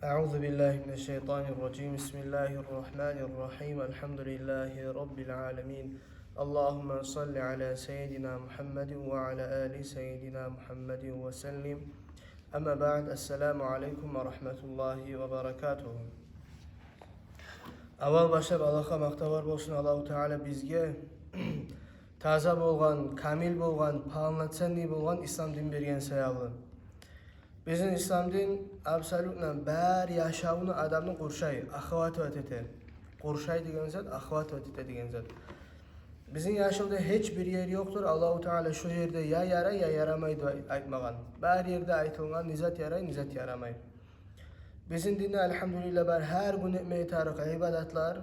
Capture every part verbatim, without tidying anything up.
أعوذ بالله من الشيطان الرجيم. بسم الله الرحمن الرحيم. الحمد لله رب العالمين. اللهم صل على سيدنا محمد وعلى آل سيدنا محمد وسلم. أما بعد. السلام عليكم ورحمة الله وبركاته. Аввал башлап Аллагьгъа макътавлар болсун, Аллагьу Таала бизге таза болгъан, камил болгъан, полноценный болгъан ислам дин берген саялы. Бизин ислам дин абсолютно бар яшавну адамны къуршай, охватывать эте. Къуршай деген зат, охватывать эте деген зат. Бизин яшавда гьеч бир ер ёкъдур, Аллагьу Таала шо ерде я ярай, я ярамай деп ай-, айтмагъан. Бар ерде айтылгъан, не зат ярай, не зат ярамай. Бизин динде, альгьамдулиллагь, бар гьар гюн этмеге тарыкъ ибадатлар,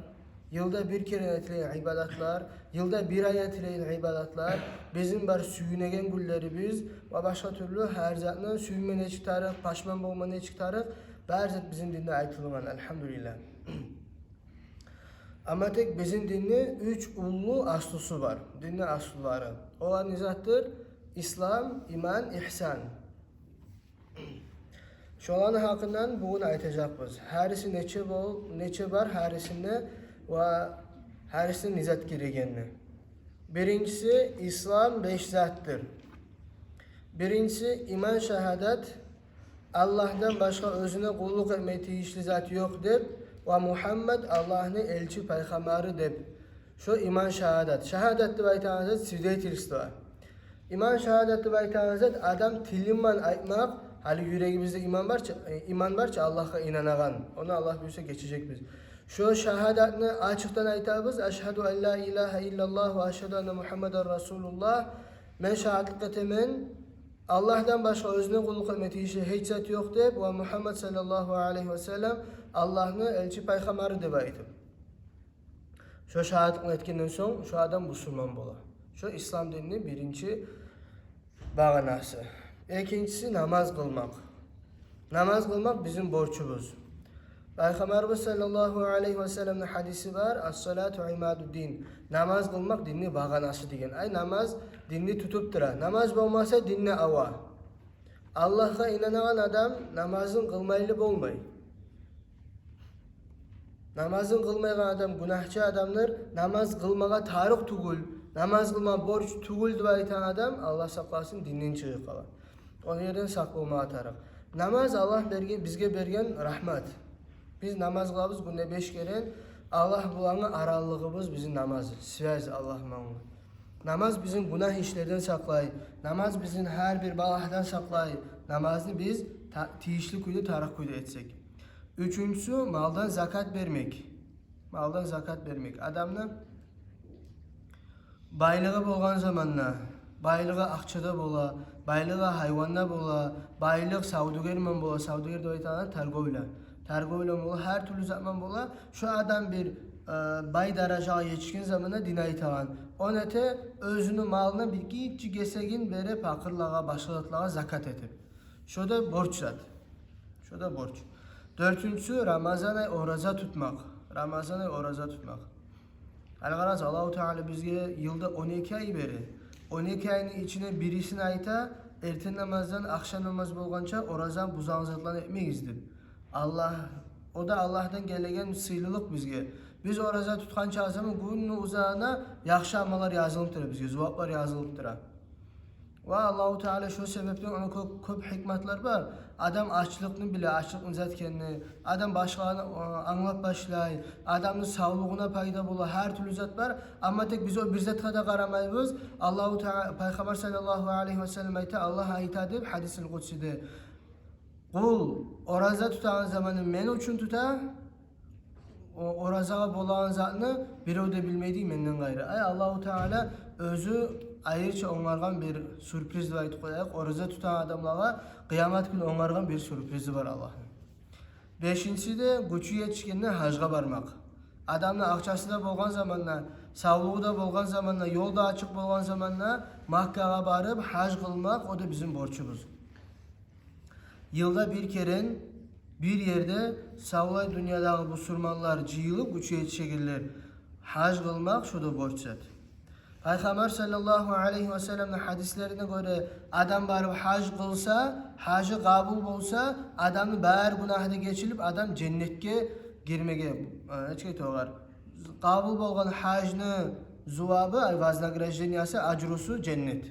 йылда бир керен этилеген ибадатлар, йылда бир ай этилеген ибадатлар, бизин бар сююнеген гюнлерибиз ва башгъа тюрлю гьар затны сююнме нечик тарыкъ, пашман болма нечик тарыкъ, бар зат бизин динде айтылгъан, альгьамдулиллагь. Амма тек бизин динни уьч уллу аслусу бар, динни аслулары. Олар не затдыр? Ислам, иман, игьсан. Шоланы гьакъындан бугюн айтажакъбыз. Гьариси нече бол-, нече бар, гьарисинде ва гьарисинде не зат гирегенни. Биринчиси, ислам беш затдыр. Биринчиси, иман шагьадат, Аллагьдан башгъа оьзюне къуллукъ этме тийишли зат ёкъ деп, ва Мугьаммад Аллагьны элчи пайхаммары деп. Шо иман шагьадат. Шагьадат деп айтагъан зат свидетельство. Иман шагьадат деп айтагъан зат адам тили булан айтмакъ, гьали юрегибизде иман бар чы, э, иман бар чы, Аллагьгъа инанагъан. Ону Аллагь буюрса гечежекбиз. Шо шагьадатны ачыкъдан айтабыз: «Ашгьаду ан ла илагьа иллаллагь ва ашгьаду анна Мугьаммадан расулуллагь». Мен шагьатлыкъ этемен, Аллагьдан башгъа оьзюне къуллукъ этме тийишли гьеч зат ёкъ деп, ва Мугьаммад саллаллагьу алайгьи ва саллам Аллагьны элчи пайхаммары деп айтып. Шо шагьатлыкъны этгенден сонг, шо адам бусурман бола. Шо ислам динни биринчи багъанасы. Экинчиси, намаз къылмакъ. Намаз къылмакъ бизин борчубуз. Пайхаммарыбыз саллаллагьу алайгьи ва салламны гьадиси бар: «Ас-салату имадуддин». Намаз къылмакъ динни багъанасы деген. Ай, намаз динни тутуп тура. Намаз болмаса, дин де ава. Аллагьгъа инанагъан адам намазын къылмайлы болмай. Намазын къылмайгъан адам гюнагьчы адамдыр. Намаз къылмагъа тарыкъ тюгюл, намаз къылма борч тюгюл деп айтагъан адам, Аллагь сакъласын, динден чыгъып къала. Ону ерден сакъ болмагъа тарыкъ. Намаз Аллагь берген, бизге берген рагьмат. Биз намаз къылабыз гюнде беш керен. Аллагь булангъы аралыгъыбыз бизин намаз, связь Аллагь булангъы. Намаз бизин гюнагь ишлерден сакълай. Намаз бизин гьар бир балагьдан сакълай. Намазны биз та-, тийишли кюйде, тарыкъ кюйде этсек. Уьчюнчюсю, малдан закат бермек. Малдан закат бермек. Адамны байлыгъы болгъан заманда, байлыгъы акъчада бола, байлыгъы гьайванда бола, байлыкъ савдюгер булан бола, савдюгер деп айтагъан торговля. Торговля булан бола, гьар тюрлю зат булан бола. Шо адам бир, э, бай даражагъа етишген заманда, дин айтагъан, ону эте, оьзюню малына бир гиччи гесегин бере пакъырлагъа, башгъа затлагъа закат этип. Шо да борч зат. Шо да борч. Дёртюнчюсю, Рамазан ай ораза тутмакъ. Рамазан ай ораза тутмакъ. Гьали къарагъыз, Аллагьу Таала бизге йылда он эки ай бере. Он эки айны ичинде бирисин айта: «Эртен намаздан ахшам намаз болгъанча оразаны бузагъан затланы этмегиз», — деп. Аллагь, о да Аллагьдан гелеген сыйлылыкъ бизге. Биз ораза тутгъанча заман, гюнню узагъына яхшы амаллар язылып тура бизге, зуваплар язылып тура. Ва Аллагьу Таала шо себепден, ону кёп, кёп гьикматлар бар. Адам ачлыкъны биле, ачлыкъны зат экенни, адам башгъаланы, э, англап башлай, адамны савлугъуна пайда бола, гьар тюрлю зат бар. Амма тек биз о бир затгъа да къарамайбыз. Аллагьу Таала, Пайхаммар саллаллагьу алайгьи ва саллам айта, Аллагь айта деп гьадисил къудсиде: «Къул ораза тутагъан заманы мен учун тута, о-, оразагъа болагъан затны бирев де билмейди менден къайры». Ай, Аллагьу Таала оьзю айрыча онгаргъан бир сюрприз деп айтып къояйыкъ. Ораза тутагъан адамлагъа къыямат гюн онгаргъан бир сюрпризи бар Аллагьны. Бешинчиси де, гючю етишгенде гьажгъа бармакъ. Адамны акъчасы да болгъан заманда, савлугъу да болгъан заманда, ёл да ачыкъ болгъан заманда Маккагъа барып гьаж къылмакъ, о да бизин борчубуз. Йылда бир керен бир ерде савлай дюньядагъы бусурманлар жыйылып, гючю етишегенлер, гьаж къылмакъ, шо да борч зат. Пайхаммар саллаллагьу алайгьи васалламны гьадислерине гёре, адам барып гьаж къылса, гьажы къабул болса, адамны бар гюнагьы да гечилип, адам женнетге гирмеге, э, нечик айтагъар, къабул болгъан гьажны зувабы, ай, вознаграждениясы, ажрусу женнет.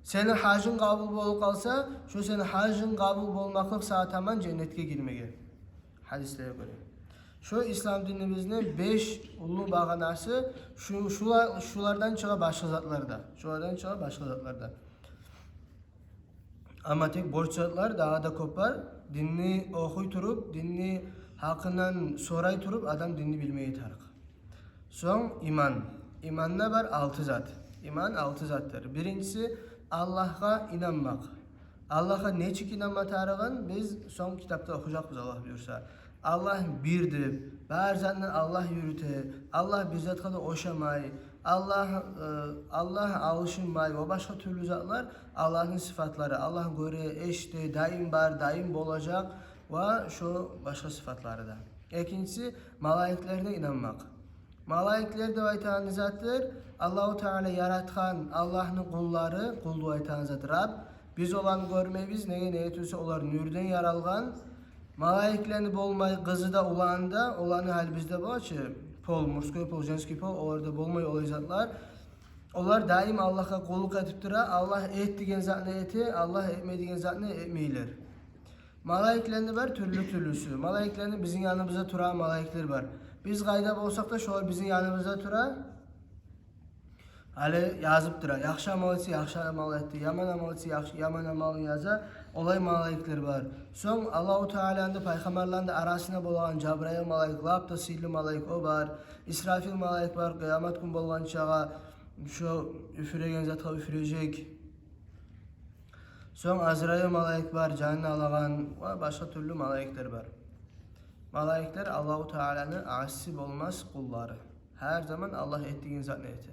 Сени гьажынг къабул болуп къалса, шо сени гьажынг къабул болмакълыкъ сагъа таман женнетге гирмеге. Гьадислеге гёре. Шо ислам динибизни беш уллу багъанасы, шу, шула-, шулардан чыгъа башгъа затлар да. Шулардан чыгъа башгъа затлар да. Амма тек борч затлар дагъы да кёп бар. Динни охуй туруп, динни гьакъындан сорай туруп, адам динни билмеге тарыкъ. Сонг иман. Иманда бар алты зат. Иман алты затдыр. Биринчиси, Аллагьгъа инанмакъ. Аллагьгъа нечик инанма тарыгъын биз сонг китапда охужакъбыз, Аллагь буюрса. Аллагь бирдир, бар затны Аллагь юрюте, Аллагь бир затгъа да ошамай, Аллагь, э, Аллагь алышынмай ва башгъа тюрлю затлар Аллагьны сыфатлары. Аллагь гёре, эшите, даим бар, даим болажакъ ва шо башгъа сыфатлары да. Экинчиси, малайиклерине инанмакъ. Малайиклер деп айтагъан затдыр Аллагьу Таала яратгъан, Аллагьны къуллары, къул деп айтагъан зат Раб. Биз оланы гёрмейбиз, неге, неге тюгюл эсе олар нюрден яралгъан. Малайиклени болмай къызы да, уланы да, оланы гьали бизде бар чы, пол, мужской пол, женский пол, оларда болмай олай затлар. Олар даим Аллагьгъа къуллукъ этип тура, Аллагь эт деген затны эте, Аллагь этме деген затны этмейлер. Малайиклени бар тюрлю-тюрлюсю. Малайиклени, бизин яныбызда турагъан малайиклер бар. Биз къайда болсакъ да, шолар бизин яныбызда тура. Гьали язып тура. Яхшы амал этсе, яхшы амал этди. Яман амал этсе, яхшы, яман амалын яза. Олай малайиклер бар. Сонг Аллагьу Тааланы да, пайхаммарланы да арасында болагъан Жабрайыл малайик, лап да сыйлы малайик, о бар. Исрафил малайик бар, къыямат гюн болгъанчагъа шо уьфюреген затгъа уьфюрежек. Сонг Азрайыл малайик бар, жанын алагъан, ва башгъа тюрлю малайиклер бар. Малайиклер Аллагьу Тааланы асси болмас къуллары. Гьар заман Аллагь эт деген затны эте.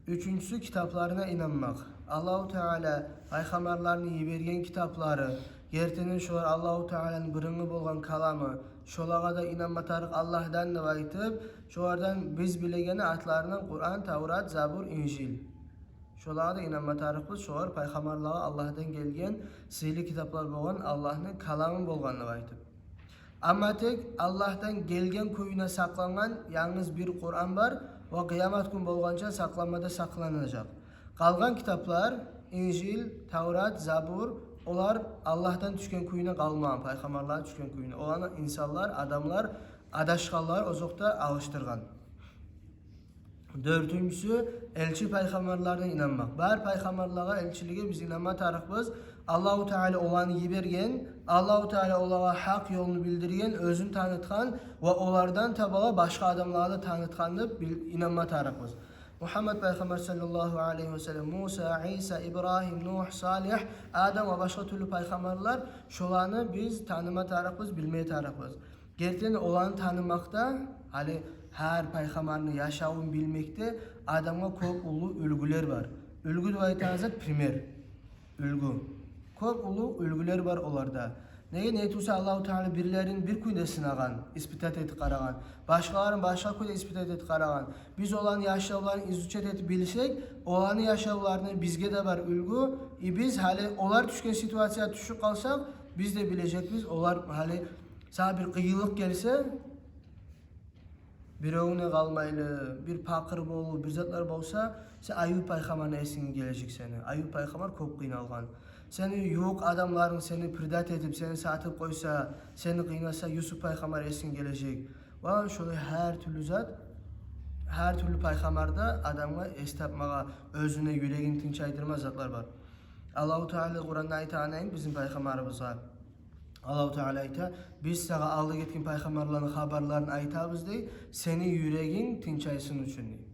Уьчюнчюсю, китапларына инанмакъ. Аллагьу Таала пайхаммарланы йиберген китаплары, гертиден шолар Аллагьу Тааланы бырынгъы болгъан каламы, шолагъа да инанма тарыкъ Аллагьдан деп айтып, шолардан биз билегени атларындан Къуран, Таврат, Забур, Инжил. Шолагъа да инанма тарыкъбыз, шолар пайхаммарлагъа Аллагьдан гелген сыйлы китаплар болгъан, Аллагьны каламы болгъан деп айтып. Амма тек Аллагьдан гелген кюйюне сакълангъан янгыз бир Къуран бар, ва къыямат гюн болгъанча сакъланма да сакъланажакъ. Къалгъан китаплар, Инжил, Таврат, Забур, олар Аллагьдан тюшген кюйюне къалмагъан, пайхаммарлагъа тюшген кюйюне. Оланы инсанлар, адамлар, адашгъанлар озокъда алышдыргъан. Дёртюнчюсю, элчи пайхаммарларына инанмакъ. Бар пайхаммарлагъа, элчилеге биз инанма тарыкъбыз. Аллагьу Таала оланы йиберген, Аллагьу Таала олагъа гьакъ ёлну билдирген, оьзюн танытгъан ва олардан таба башгъа адамлагъа да танытгъан деп бил-, инанма тарыкъбыз. Мугьаммад пайхаммар саллаллагьу алайгьи ва саллам, Муса, Иса, Ибрагьим, Нугь, Салигь, Адам ва башгъа тюрлю пайхаммарлар, шоланы биз таныма тарыкъбыз, билме тарыкъбыз. Гертиден оланы танымакъда, гьали гьар пайхаммарны яшавун билмекде адамгъа кёп уллу уьлгюлер бар. Уьлгю деп айтагъан зат — пример. Уьлгю. Кёп уллу уьлгюлер бар оларда. Неге, неге тюгюл эсе Аллагьу Таала бирлерин бир кюйде сынагъан, испытать этип къарагъан. Башгъаларын башгъа кюйде испытать этип къарагъан. Биз оланы яшавларын изучать этип билсек, оланы яшавларына бизге де бар уьлгю. И биз гьали олар тюшген ситуациягъа тюшюп къалсакъ, биз де билежекбиз. Олар гьали сагъа бир къыйынлыкъ гелсе, биревюне къалмайлы, бир пакъыр болуп, бир затлар болса, сен Аюп пайхаммарны эсинге гележек сени. Аюп пайхаммар кёп къыйналгъан. Сени ювукъ адамларынг сени предать этип, сени сатып къойса, сени къыйнаса, Юсуп пайхаммар эсинге гележек. Ва шолай гьар тюрлю зат, гьар тюрлю пайхаммарда адамгъа эс тапмагъа, оьзюне юрегин тынчайдырма затлар бар. Аллагьу Таала Къуранда айтагъан айын бизин пайхаммарыбызгъа. Аллагьу Таала айта: «Биз сагъа алда гетген пайхаммарланы хабарларын айтабыз, — дей, — сени юрегинг тынчайсын учун», — дей.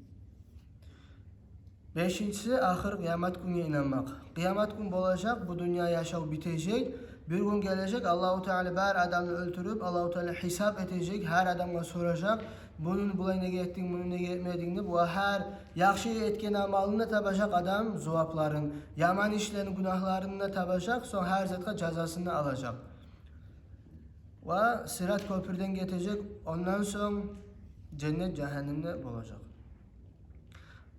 Бешинчиси, ахыр къыямат гюнге инанмакъ. Къыямат гюн болажакъ, бу дюнья яшав битежек. Бир гюн гележек, Аллагьу Таала бар адамны оьлтюрюп, Аллагьу Таала гьисап этежек, гьар адамгъа соражакъ: «Муну булай неге этдинг, муну неге этмединг?» — деп. Ва гьар яхшы этген амалына табажакъ адам зувапларын, яман ишлени гюнагьларына табажакъ, сонг гьар затгъа жазасын алажакъ. Ва Сират кёпюрден гетежек, ондан сонг женнет, жагьаннемде болажакъ.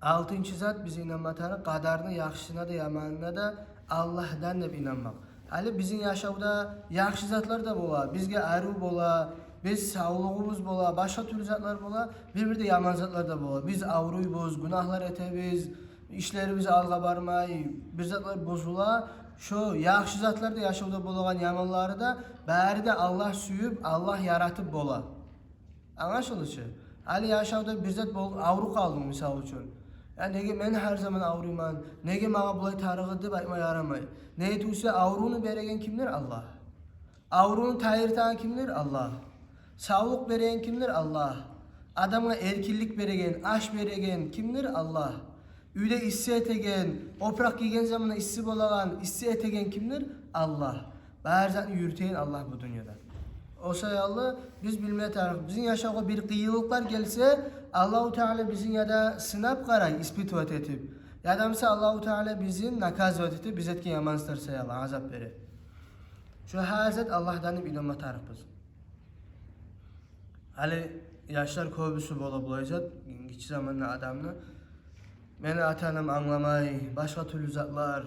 Алтынчы зат, биз инанма тарыкъ къадарны, яхшысына да, яманына да Аллагьдан деп инанмакъ. Гьали бизин яшавда яхшы затлар да бола, бизге арив бола, биз савлугъубуз бола, башгъа тюрлю затлар бола, бир-бирде яман затлар да бола. Биз авруйбуз, гюнагьлар этебиз, ишлерибиз алгъа бармай, бир затлар бузула. Шо яхшы затлар да, яшавда болагъан яманлары да, бары да Аллагь сююп, Аллагь яратып бола. Англашылды чы? Гьали яшавда бир зат бол, авруп къалдынг, мисал учун. Я неге мен гьар заман авруйман, неге магъа булай тарыгъы деп айтма ярамай. Неге тюгюл де аврувну береген кимдир? Аллагь. Аврувну тайдырагъан кимдир? Аллагь. Савлукъ береген кимдир? Аллагь. Адамгъа эркинлик береген, аш береген кимдир? Аллагь. Уьйде исси этеген, опуракъ гийген заманда исси болагъан, исси этеген кимдир? Аллагь. Бары затны юрютеген Аллагь бу дюньяда. О саялы биз билме тарыкъ, бизин яшавгъа бир къыйынлыкълар гелсе, Аллагьу Таала бизин яда сынап къарай, испытывать этип, яда буса Аллагьу Таала бизин наказывать этип, биз этген яман ишлер саялы азап бере. Шо гьар зат Аллагьдан деп инанма тарыкъбыз. Гьали яшлар кёбюсю бола булай зат, гиччи заманда адамны: «Мени ата-анам англамай», башгъа тюрлю затлар.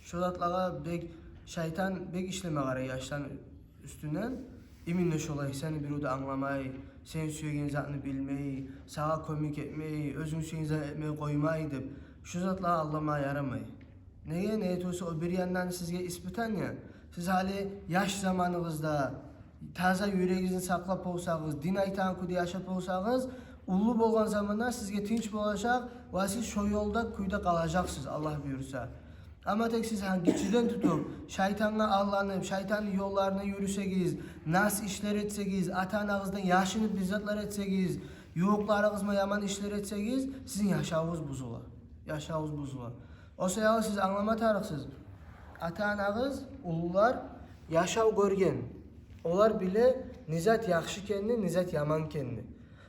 Шо затлагъа бек, шайтан бек ишлеме къарай яшланы уьстюнден. Именно шолай, сени бирев де англамай, сен сюеген затны билмей, сагъа кёмек этмей, оьзюнг сюеген затны этмей къоймай деп, шо затлагъа алданма ярамай. Неге? Неге тюгюл де о бир яндан сизге испытание. Сиз гьали яш заманыгъызда таза юрегигизни сакълап болсагъыз, дин айтагъан кюйде яшап болсагъыз, уллу болгъан заманда сизге тынч болажакъ ва сиз шо ёлда, кюйде къалажакъсыз, Аллагь буюрса. Амма тек сиз гьа гиччиден тутуп шайтангъа алданып, шайтанны ёлларына юрюсегиз, нас ишлер этсегиз, ата-анагъыздан яшынып бир затлар этсегиз, ювукъларыгъызгъа яман ишлер этсегиз, сизин яшавугъуз бузула. Яшавугъуз бузула. О саялы сиз англама тарыкъсыз. Ата-анагъыз, уллулар яшав гёрген. Олар биле не зат яхшы экенни, не зат яман экенни.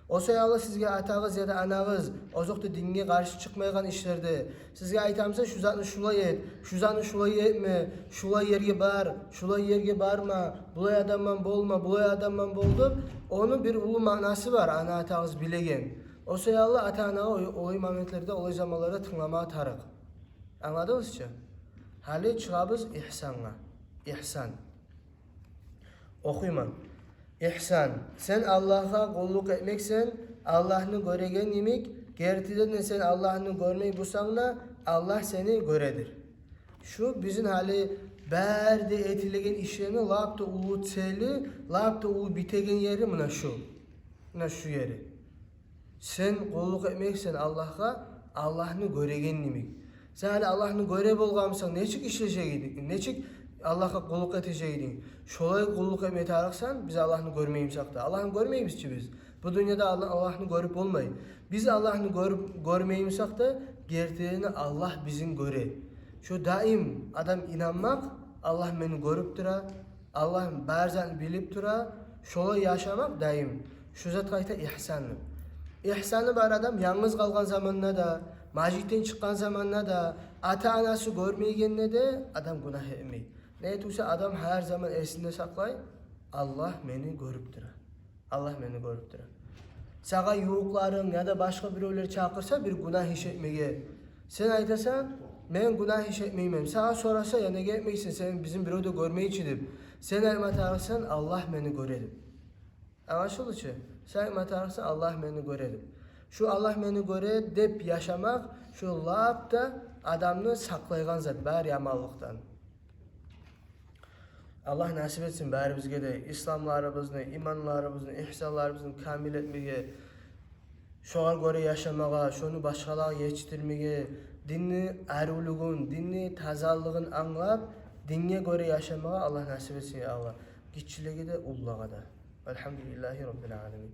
О саялы сизге атагъыз яда анагъыз, озокъда, динге къаршы чыкъмайгъан ишлерде сизге айта буса: «Шу затны шулай эт, шу затны шулай этме, шулай ерге бар, шулай ерге барма, булай адамман болма, булай адамман бол», — деп, ону бир уллу маънасы бар, ана-атагъыз билеген. О саялы ата-анагъа о-, олай моментлерде, олай заманларда тынглама тарыкъ. Англадыгъыз чы? Гьали чыгъабыз ихсангъа. Ихсан. Охуйман. Ихсан. Сен Аллагьгъа къуллукъ этмексен, Аллагьны гёреген йимик, гертиден де сен Аллагьны гёрмей бусанг да, Аллагь сени гёредир. Шу бизин гьали бары да этилеген ишлени лап да уллу цели, лап да уллу битеген ери муна шу. Муна шу ери. Сен къуллукъ этмексен Аллагьгъа, Аллагьны гёреген йимик. Сен гьали Аллагьны гёре болгъан бусанг, нечик ишлежек эдинг, нечик Аллагьгъа къуллукъ этежек эдинг? Шолай къуллукъ этме тарыкъсан, биз Аллагьны гёрмей бусакъ да. Аллагьны гёрмейбиз чи биз. Бу дюньяда Алла-, Аллагьны гёрюп болмай. Биз Аллагьны гёрюп, гёрмей бусакъ да, гертиден Аллагь бизин гёре. Шо даим адам инанмакъ, Аллагь мени гёрюп тура, Аллагь бары затны билип тура, шолай яшамакъ даим. Шу затгъа айта ихсан деп. Ихсаны бар адам янгыз къалгъан заманда да, межитден чыкъгъан заманда да, ата-анасы гёрмейгенде де адам гюнагь этмей. Неге тюгюл де адам гьар заман эсинде сакълай: «Аллагь мени гёрюп тура. Аллагь мени гёрюп тура». Сагъа ювукъларынг яда башгъа биревлер чакъырса бир гюнагь иш этмеге, сен айтасан: «Мен гюнагь иш этмеймен». Сагъа сораса: «Я неге этмейсен, сени бизин бирев де гёрмей чи», — деп. Сен айтма тарыкъсан: «Аллагь мени гёре», — деп. Англашылды чы? Сен айтма тарыкъсан: «Аллагь мени гёре», — деп. Шу «Аллагь мени гёре» деп яшамакъ, шу лап да адамны сакълайгъан зат бары яманлыкъдан. Аллагь насип этсин барибизге де исламларыбызны, иманларыбызны, ихсанларыбызны камил этмеге, шогъар гёре яшамагъа, шону башгъалагъа етишдирмеге, динни аривлюгюн, динни тазалыгъын англап, динге гёре яшамагъа Аллагь насип этсин, я Аллагь. Гиччилеге де, уллулагъа да. Валгьамдулиллагьи раббил аламин.